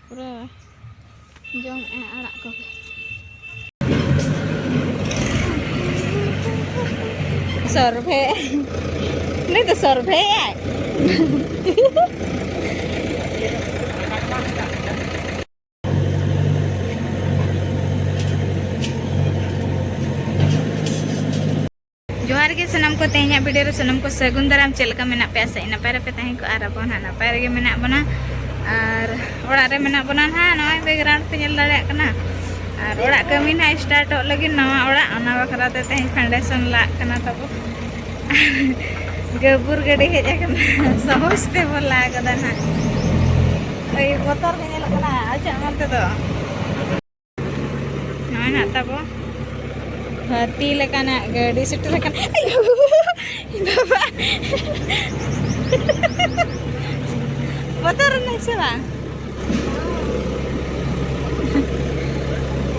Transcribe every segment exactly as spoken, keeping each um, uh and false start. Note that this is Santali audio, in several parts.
ᱯᱩᱨᱟᱹ ᱡᱚᱢᱮᱜᱼᱟᱭ ᱟᱲᱟᱜ ᱠᱚᱜᱮ᱾ ᱥᱚᱨᱵᱷᱮ᱾ ᱱᱩᱭ ᱫᱚ ᱥᱚᱨᱵᱷᱮᱭᱟᱭ᱾ ᱡᱚᱦᱟᱨ ᱜᱮ ᱥᱟᱱᱟᱢ ᱠᱚ, ᱛᱮᱦᱮᱧᱟᱜ video ᱨᱮ ᱥᱟᱱᱟᱢ ᱠᱚ ᱥᱟᱹᱜᱩᱱ ᱫᱟᱨᱟᱢ᱾ ᱪᱮᱫ ᱞᱮᱠᱟ ᱢᱮᱱᱟᱜ ᱯᱮᱭᱟ? ᱥᱮ ᱱᱟᱯᱟᱭ ᱨᱮᱯᱮ ᱛᱟᱦᱮᱸ ᱠᱚᱜᱼᱟ᱾ ᱟᱨ ᱟᱵᱚ ᱱᱟᱦᱟᱜ ᱱᱟᱯᱟᱭ ᱨᱮᱜᱮ ᱢᱮᱱᱟᱜ ᱵᱚᱱᱟ, ᱟᱨ ᱚᱲᱟᱜ ᱨᱮ ᱢᱮᱱᱟᱜ ᱵᱚᱱᱟ ᱱᱟᱦᱟᱜ᱾ ᱱᱚᱜᱼᱚᱭ background ᱯᱮ ᱧᱮᱞ ᱫᱟᱲᱮᱭᱟᱜ ᱠᱟᱱᱟ, ᱟᱨ ᱚᱲᱟᱜ ᱠᱟᱹᱢᱤ ᱱᱟᱦᱟᱜ startᱚᱜ ᱞᱟᱹᱜᱤᱫ ᱱᱟᱣᱟ ᱚᱲᱟᱜ, ᱚᱱᱟ ᱵᱟᱠᱷᱨᱟ ᱛᱮ ᱛᱮᱦᱮᱧ foundation ᱞᱟᱜ ᱠᱟᱱᱟ ᱛᱟᱵᱚ᱾ ᱜᱟᱹᱵᱩᱨ ᱜᱟᱹᱰᱤ ᱦᱮᱡ ᱟᱠᱟᱱᱟ, ᱥᱚᱦᱚᱡ ᱛᱮ ᱵᱚ ᱞᱟ ᱠᱟᱫᱟ ᱱᱟᱦᱟᱜ᱾ ᱳᱭ ᱵᱚᱛᱚᱨ ᱜᱮ ᱧᱮᱞᱚᱜ ᱠᱟᱱᱟ ᱟᱡᱟᱜ ᱢᱚᱱᱛᱮ ᱫᱚ᱾ ᱱᱚᱜᱼᱚᱭ ᱱᱟᱜ ᱛᱟᱵᱚ ᱦᱟᱹᱛᱤ ᱞᱮᱠᱟᱱᱟᱜ ᱜᱟᱹᱰᱤ ᱥᱮᱴᱮᱨ ᱟᱠᱟᱱᱟ᱾ ᱟᱭᱳ! ᱵᱟᱵᱟ! ᱵᱚᱛᱚᱨ ᱮᱱᱟᱭ ᱥᱮ ᱵᱟᱝ?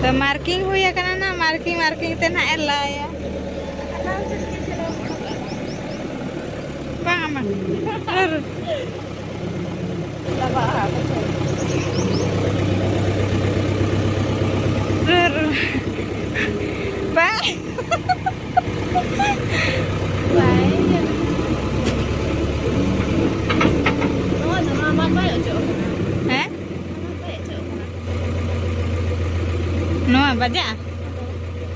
ᱛᱚ, marking ᱦᱩᱭ ᱟᱠᱟᱱᱟ ᱱᱟ, marking, marking ᱛᱮ ᱱᱟᱜ ᱮ ᱞᱟᱭᱟ᱾ ᱵᱟᱝ, ᱵᱟᱝ᱾ ᱨᱩ, ᱨᱩ᱾ ᱨᱩ, ᱨᱩ᱾ ᱵᱟᱝ᱾ ᱵᱟᱭ ᱧᱮᱞ᱾ ᱱᱚᱣᱟ ᱫᱚ ᱱᱚᱣᱟ ᱢᱟ ᱵᱟᱭ ᱚᱪᱚᱜ ᱠᱟᱱᱟ᱾ ᱦᱮᱸ? ᱱᱚᱣᱟ ᱵᱟᱭ ᱚᱪᱚᱜ ᱠᱟᱱᱟ᱾ ᱱᱚᱣᱟ ᱵᱟᱡᱟᱜᱼᱟ?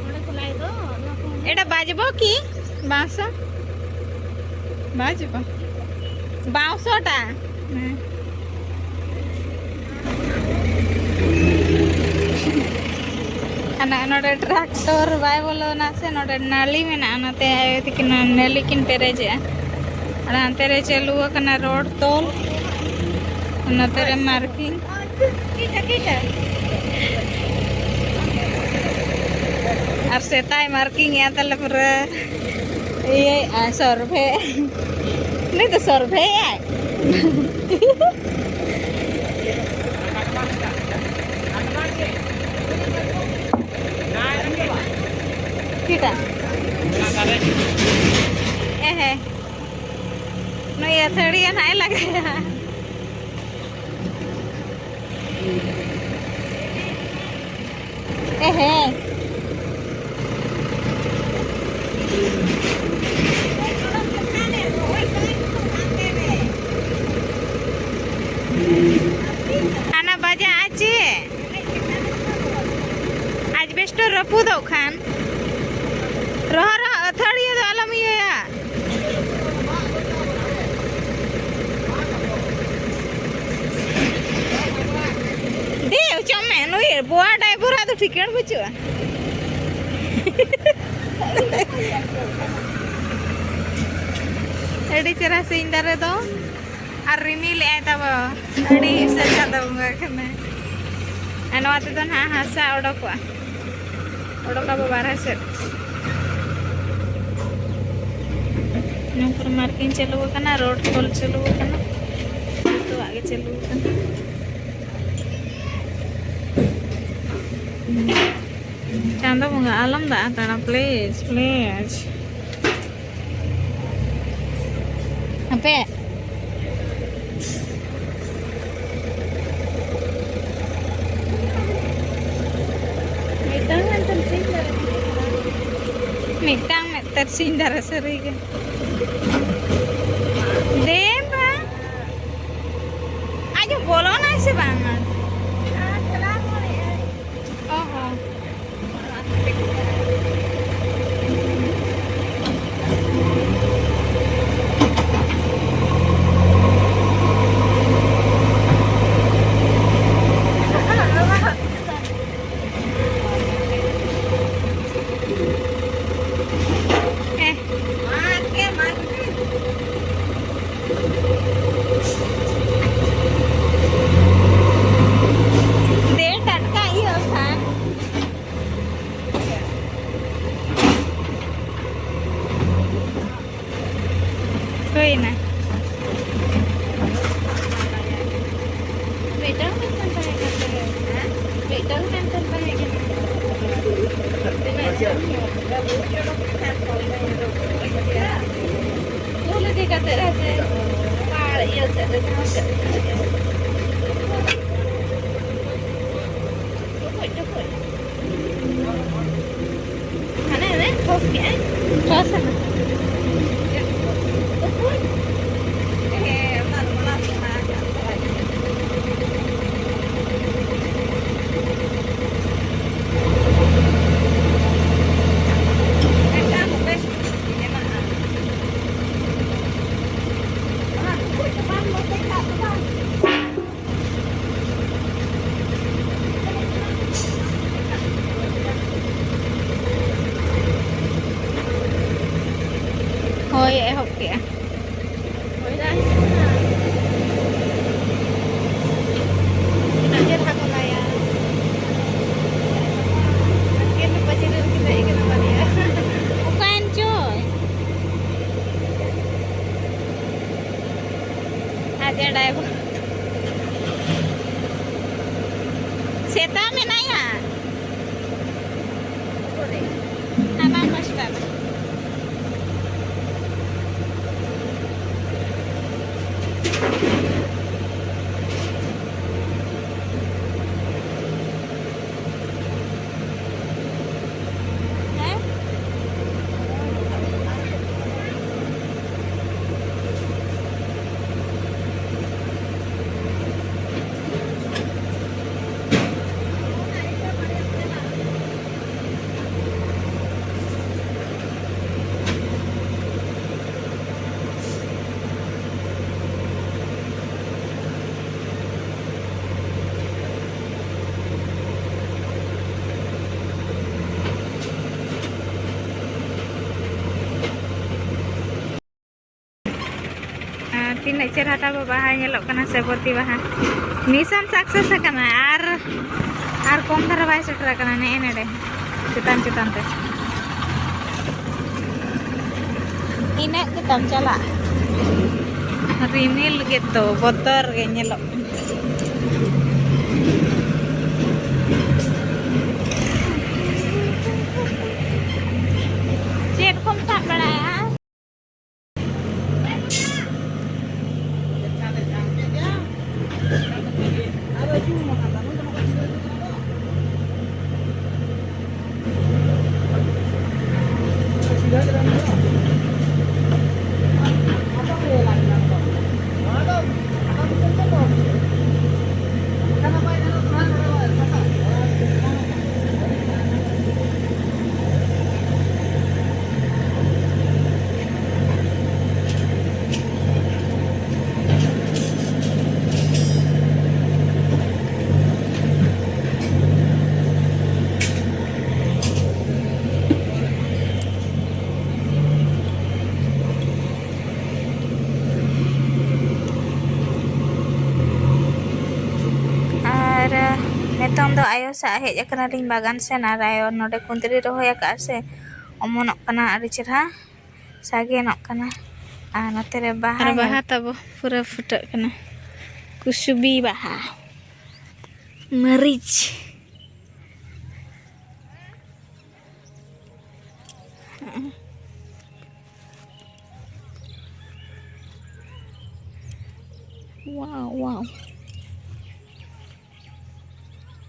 ᱱᱚᱰᱮ ᱠᱷᱚᱱᱟᱜ ᱫᱚ, ᱱᱚᱣᱟ ᱠᱷᱚᱱ ᱮᱴᱟ ᱵᱟᱡᱵᱚ ᱠᱤ? ᱵᱟᱝ ᱥᱮ? ᱵᱟᱡᱵᱚ᱾ ᱵᱟᱝ ᱥᱚᱴᱟ᱾ ᱦᱮᱸ᱾ ᱟᱨ ᱱᱚᱜᱼᱚᱭ ᱱᱚᱰᱮ tractor ᱵᱟᱭ ᱵᱚᱞᱚᱱᱟ ᱥᱮ, ᱱᱚᱰᱮ ᱱᱟᱹᱞᱤ ᱢᱮᱱᱟᱜᱼᱟ, ᱚᱱᱟᱛᱮ ᱟᱭᱳ ᱛᱟᱹᱠᱤᱱ ᱱᱚᱣᱟ ᱱᱟᱹᱞᱤ ᱠᱤᱱ ᱯᱮᱨᱮᱡᱮᱜᱼᱟ᱾ ᱟᱨ ᱦᱟᱱᱛᱮ ᱨᱮ ᱪᱟᱹᱞᱩ ᱟᱠᱟᱱᱟ road ᱛᱚᱞ, ᱱᱚᱛᱮ ᱨᱮ marking᱾ ᱟᱨ ᱥᱮᱛᱟᱭ marking ᱮᱜᱼᱟ ᱛᱟᱞᱮ ᱯᱩᱨᱟᱹ᱾ ᱤᱭᱟᱹ, ᱟᱨ ᱥᱚᱨᱵᱷᱮ᱾ ᱩᱱᱤ ᱫᱚ ᱥᱚᱨᱵᱷᱮᱭᱟᱭ᱾ ᱪᱮᱫᱟᱜ? ᱮ ᱦᱮᱸ᱾ ᱱᱩᱭ ᱟᱹᱛᱷᱟᱹᱲᱤᱭᱟᱹ ᱱᱟᱜ ᱮ ᱞᱟᱜᱟᱭᱟ᱾ ᱦᱮᱸ, ᱦᱮᱸ᱾ ᱦᱟᱱᱟ ᱵᱟᱡᱟᱜᱼᱟ ᱪᱮ? ᱟᱡᱵᱮᱥᱴᱚᱨ ᱨᱟᱹᱯᱩᱫᱚᱜ ᱠᱷᱟᱱ᱾ ᱨᱚᱦᱚ, ᱨᱚᱦᱚ, ᱟᱹᱛᱷᱟᱹᱲᱤᱭᱟᱹ ᱫᱚ ᱟᱞᱚᱢ ᱤᱭᱟᱹᱭᱟ᱾ ᱫᱮ, ᱚᱪᱚᱜ ᱢᱮ, ᱱᱩᱭ ᱵᱚᱣᱟ ᱰᱟᱭᱵᱚᱨᱟᱜ ᱫᱚ ᱴᱷᱤᱠᱟᱹᱬ ᱵᱟᱹᱪᱩᱜᱼᱟ᱾ ᱟᱹᱰᱤ ᱪᱮᱦᱨᱟ ᱥᱤᱧ ᱫᱟᱨᱮ ᱫᱚ᱾ ᱟᱨ ᱨᱤᱢᱤᱞᱮᱜᱼᱟᱭ ᱛᱟᱵᱚ, ᱟᱹᱰᱤ ᱦᱤᱥᱟᱹ ᱪᱟᱸᱫᱚ ᱵᱚᱸᱜᱟ ᱠᱟᱱᱟᱭ᱾ ᱟᱨ ᱱᱚᱣᱟ ᱛᱮᱫᱚ ᱱᱟᱦᱟᱜ ᱦᱟᱥᱟ ᱚᱰᱚᱠᱚᱜᱼᱟ, ᱚᱰᱚᱠᱟᱵᱚ ᱵᱟᱨᱦᱮ ᱥᱮᱫ᱾ ᱱᱚᱣᱟ ᱠᱚᱨᱮ ᱢᱟᱨᱠᱤᱝ ᱪᱟᱹᱞᱩ ᱟᱠᱟᱱᱟ, ᱨᱳᱰ ᱠᱚᱞ ᱪᱟᱹᱞᱩ ᱟᱠᱟᱱᱟ, ᱡᱚᱛᱚᱣᱟᱜ ᱜᱮ ᱪᱟᱹᱞᱩ ᱟᱠᱟᱱᱟ᱾ ᱪᱟᱸᱫᱚ ᱵᱚᱸᱜᱟ, ᱟᱞᱚᱢ ᱫᱟᱜ ᱦᱟᱛᱟᱲᱟ, please, please᱾ ᱦᱟᱯᱮ᱾ ᱢᱤᱫᱴᱟᱝ ᱢᱮᱫ ᱛᱟᱨᱥᱤᱧ ᱫᱟᱨᱮ ᱥᱟᱹᱨᱤ ᱜᱮ᱾ ᱫᱮᱱ ᱵᱟ᱾ ᱟᱡ ᱦᱚᱸ ᱵᱚᱞᱚᱱᱟᱭ ᱥᱮ ᱵᱟᱝᱟ? ᱚ ᱦᱚᱸ᱾ ᱦᱮᱸ᱾ ᱫᱮ ᱴᱟᱴᱠᱟ ᱤᱭᱟᱹ ᱠᱷᱟᱱ᱾ ᱦᱩᱭᱱᱟ᱾ ᱢᱤᱫᱴᱟᱝ ᱢᱮᱱᱛᱮ ᱛᱟᱦᱮᱸ ᱠᱟᱱ ᱛᱟᱦᱮᱸᱫ᱾ ᱢᱤᱫᱴᱟᱝ ᱢᱮᱱᱛᱮ ᱛᱟᱦᱮᱸ ᱠᱟᱱᱟ᱾ ᱛᱤᱱᱟᱹᱜ ᱡᱷᱟᱹᱞ ᱧᱚᱜ? ᱩᱞ ᱤᱫᱤ ᱠᱟᱛᱮ ᱦᱮᱸ ᱥᱮ? ᱯᱟᱲ ᱤᱭᱟᱹ ᱥᱮᱫ ᱨᱮ, ᱡᱟᱦᱟᱸ ᱥᱮᱫ ᱨᱮ ᱢᱮᱱᱟᱜ ᱜᱮᱭᱟ᱾ ᱴᱩᱠᱩᱡ, ᱴᱩᱠᱩᱡ᱾ ᱦᱳᱭ, ᱮᱦᱚᱵ ᱠᱮᱜᱼᱟ᱾ ᱦᱳᱭ ᱫᱟᱜ ᱦᱤᱡᱩᱜ ᱠᱟᱱᱟ᱾ ᱛᱤᱱᱟᱹᱜ ᱪᱮᱨᱦᱟ ᱠᱚ ᱞᱟᱭᱟ᱾ ᱟᱹᱠᱤᱱ ᱫᱚ ᱯᱟᱹᱪᱤᱨ ᱨᱮ ᱠᱤᱱ ᱫᱮᱡ ᱠᱟᱱᱟ ᱵᱟᱨᱭᱟ᱾ ᱚᱠᱟᱭᱮᱱ ᱪᱚᱭ? ᱟᱡ ᱰᱟᱭᱵᱷᱟᱨ᱾ ᱥᱮᱛᱟ ᱢᱮᱱᱟᱭᱟ᱾ ᱦᱟᱱᱟ ᱯᱟᱥᱴᱟ ᱨᱮ᱾ ᱦᱮᱸ? ᱟᱨ ᱛᱤᱱᱟᱹᱜ ᱪᱮᱦᱨᱟ ᱛᱟᱵᱚ ᱵᱟᱦᱟ ᱧᱮᱞᱚᱜ ᱠᱟᱱᱟ ᱥᱮ, ᱵᱚᱛᱤ ᱵᱟᱦᱟ᱾ ᱢᱤᱥᱚᱱ ᱥᱟᱠᱥᱮᱥ ᱟᱠᱟᱱᱟ, ᱟᱨ, ᱟᱨ ᱠᱚᱢ ᱫᱷᱟᱨᱟ ᱵᱟᱭ ᱥᱮᱴᱮᱨ ᱟᱠᱟᱱᱟ, ᱱᱮᱜᱼᱮ ᱱᱮᱰᱮ ᱪᱮᱛᱟᱱ ᱪᱮᱛᱟᱱ ᱛᱮ᱾ ᱤᱱᱟᱹᱜ ᱜᱮᱛᱟᱢ ᱪᱟᱞᱟᱜ᱾ ᱨᱤᱢᱤᱞ ᱜᱮᱛᱚ ᱵᱚᱛᱚᱨ ᱜᱮ ᱧᱮᱞᱚᱜ ᱠᱟᱱᱟ᱾ ᱪᱮᱫ ᱠᱚᱢ ᱥᱟᱵ ᱵᱟᱲᱟᱭᱟ? ᱱᱤᱛᱚᱝ ᱫᱚ ᱟᱭᱳ ᱥᱟᱶ ᱦᱮᱡ ᱟᱠᱟᱱᱟᱞᱤᱧ ᱵᱟᱜᱟᱱ ᱥᱮᱱ, ᱟᱨ ᱟᱭᱳ ᱱᱚᱰᱮ ᱠᱩᱸᱫᱽᱨᱤ ᱨᱚᱦᱚᱭ ᱟᱠᱟᱫᱼᱟ ᱥᱮ, ᱚᱢᱚᱱᱚᱜ ᱠᱟᱱᱟ, ᱟᱹᱰᱤ ᱪᱮᱨᱦᱟ ᱥᱟᱜᱮᱱᱚᱜ ᱠᱟᱱᱟ᱾ ᱟᱨ ᱱᱚᱛᱮ ᱨᱮ ᱵᱟᱦᱟ ᱟᱨ ᱵᱟᱦᱟ ᱧᱮᱞ᱾ ᱛᱟᱵᱚ ᱯᱩᱨᱟᱹ ᱯᱷᱩᱴᱟᱹᱜ ᱠᱟᱱᱟ, ᱠᱩᱥᱵᱤ ᱵᱟᱦᱟ, ᱢᱟᱹᱨᱤᱪ᱾ ᱣᱟᱣ, ᱣᱟᱣ᱾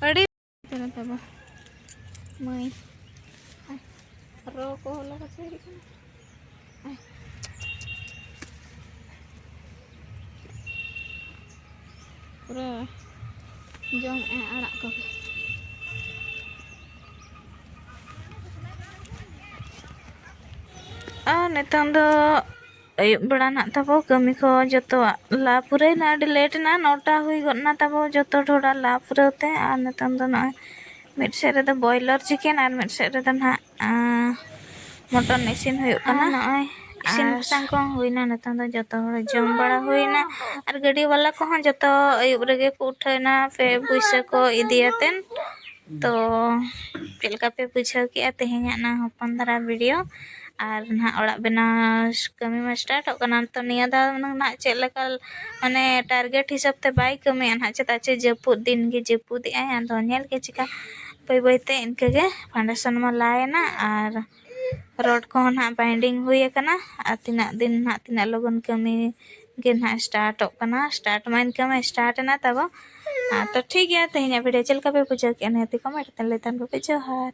ᱟᱹᱰᱤ ᱠᱟᱱᱟ ᱛᱟᱵᱚ ᱢᱟᱹᱭ᱾ ᱟᱭ, ᱨᱚ ᱠᱚ ᱦᱚᱞᱚ ᱠᱟᱛᱮ ᱦᱤᱡᱩᱜ ᱠᱟᱱᱟ᱾ ᱟᱭ᱾ ᱯᱩᱨᱟᱹ ᱡᱚᱢᱮᱜᱼᱟᱭ ᱟᱲᱟᱜ ᱠᱚᱜᱮ᱾ ᱟᱨ ᱱᱤᱛᱚᱝ ᱫᱚ ᱟᱹᱭᱩᱵ ᱵᱮᱲᱟ ᱱᱟᱜ ᱛᱟᱵᱚ ᱠᱟᱹᱢᱤ ᱠᱚ ᱡᱚᱛᱚᱣᱟᱜ ᱞᱟ ᱯᱩᱨᱟᱹᱭᱱᱟ᱾ ᱟᱹᱰᱤ ᱞᱮᱴ ᱮᱱᱟ, ᱱᱚᱴᱟ ᱦᱩᱭ ᱜᱚᱫ ᱮᱱᱟ ᱛᱟᱵᱚ ᱡᱚᱛᱚ ᱰᱷᱚᱲᱟ ᱞᱟ ᱯᱩᱨᱟᱹᱣ ᱛᱮ᱾ ᱟᱨ ᱱᱤᱛᱚᱝ ᱫᱚ ᱱᱚᱜᱼᱚᱭ ᱢᱤᱫ ᱥᱮᱫ ᱨᱮᱫᱚ ᱵᱚᱭᱞᱟᱨ ᱪᱤᱠᱮᱱ ᱟᱨ ᱢᱤᱫ ᱥᱮᱫ ᱨᱮᱫᱚ ᱱᱟᱦᱟᱜ, ᱟᱸ, ᱢᱚᱴᱚᱱ ᱤᱥᱤᱱ ᱦᱩᱭᱩᱜ ᱠᱟᱱᱟ᱾ ᱟᱨ ᱱᱚᱜᱼᱚᱭ ᱤᱥᱤᱱ ᱟᱨ ᱵᱟᱥᱟᱝ ᱠᱚᱦᱚᱸ ᱦᱩᱭᱱᱟ, ᱱᱤᱛᱚᱝ ᱫᱚ ᱡᱚᱛᱚ ᱦᱚᱲ ᱡᱚᱢ ᱵᱟᱲᱟ ᱦᱩᱭᱱᱟ᱾ ᱟᱨ ᱜᱟᱹᱰᱤ ᱵᱟᱞᱟ ᱠᱚᱦᱚᱸ ᱡᱚᱛᱚ ᱟᱹᱭᱩᱵ ᱨᱮᱜᱮ ᱠᱚ ᱩᱴᱷᱟᱹᱣᱱᱟ, ᱯᱮ ᱯᱩᱭᱥᱟᱹ ᱠᱚ ᱤᱫᱤᱭᱟᱛᱮᱱ᱾ ᱛᱚ ᱪᱮᱫ ᱞᱮᱠᱟ ᱯᱮ ᱵᱩᱡᱷᱟᱹᱣ ᱠᱮᱜᱼᱟ ᱛᱮᱦᱮᱧᱟᱜ ᱱᱚᱣᱟ ᱦᱚᱯᱚᱱ ᱫᱷᱟᱨᱟ ᱵᱷᱤᱰᱤᱭᱳ? ᱟᱨ ᱱᱟᱦᱟᱜ ᱚᱲᱟᱜ ᱵᱮᱱᱟᱣ ᱠᱟᱹᱢᱤ ᱢᱟ ᱥᱴᱟᱨᱴᱚᱜ ᱠᱟᱱᱟ᱾ ᱛᱚ ᱱᱤᱭᱟᱹ ᱫᱷᱟᱣ ᱱᱟᱦᱟᱜ ᱪᱮᱫ ᱞᱮᱠᱟ, ᱢᱟᱱᱮ, ᱴᱟᱨᱜᱮᱴ ᱦᱤᱥᱟᱹᱵ ᱛᱮ ᱵᱟᱭ ᱠᱟᱹᱢᱤᱭᱟ ᱱᱟᱦᱟᱜ, ᱪᱮᱫᱟᱜ ᱪᱮ ᱡᱟᱹᱯᱩᱫ ᱫᱤᱱ ᱜᱮ ᱡᱟᱹᱯᱩᱫᱮᱜᱼᱟᱭ᱾ ᱟᱫᱚ ᱧᱮᱞ ᱜᱮ ᱪᱤᱠᱟ, ᱵᱟᱹᱭ ᱵᱟᱹᱭ ᱛᱮ ᱤᱱᱠᱟᱹ ᱜᱮ ᱯᱷᱟᱣᱩᱱᱰᱮᱥᱚᱱ ᱢᱟ ᱞᱟᱭᱮᱱᱟ ᱟᱨ ᱨᱚᱰ ᱠᱚᱦᱚᱸ ᱱᱟᱦᱟᱜ ᱵᱟᱭᱤᱱᱰᱤᱝ ᱦᱩᱭ ᱟᱠᱟᱱᱟ᱾ ᱟᱨ ᱛᱤᱱᱟᱹᱜ ᱫᱤᱱ ᱱᱟᱦᱟᱜ, ᱛᱤᱱᱟᱹᱜ ᱞᱚᱜᱚᱱ ᱠᱟᱹᱢᱤ ᱜᱮ ᱱᱟᱦᱟᱜ ᱥᱴᱟᱨᱴᱚᱜ ᱠᱟᱱᱟ᱾ ᱥᱴᱟᱨᱴ ᱢᱟ ᱤᱱᱠᱟᱹ ᱢᱟ ᱥᱴᱟᱨᱴ ᱮᱱᱟ ᱛᱟᱵᱚ᱾ ᱟᱨ ᱛᱚ ᱴᱷᱤᱠ ᱜᱮᱭᱟ, ᱛᱮᱦᱮᱧᱟᱜ ᱵᱷᱤᱰᱤᱭᱳ ᱪᱮᱫ ᱞᱮᱠᱟ ᱯᱮ ᱵᱩᱡᱷᱟᱹᱣ ᱠᱮᱜᱼᱟ, ᱱᱤᱦᱟᱹᱛᱤ ᱠᱚᱢᱮᱱᱴ ᱛᱮ ᱞᱟᱹᱭ ᱛᱟᱦᱮᱱ ᱠᱚᱯᱮ᱾ ᱡᱚᱦᱟᱨ᱾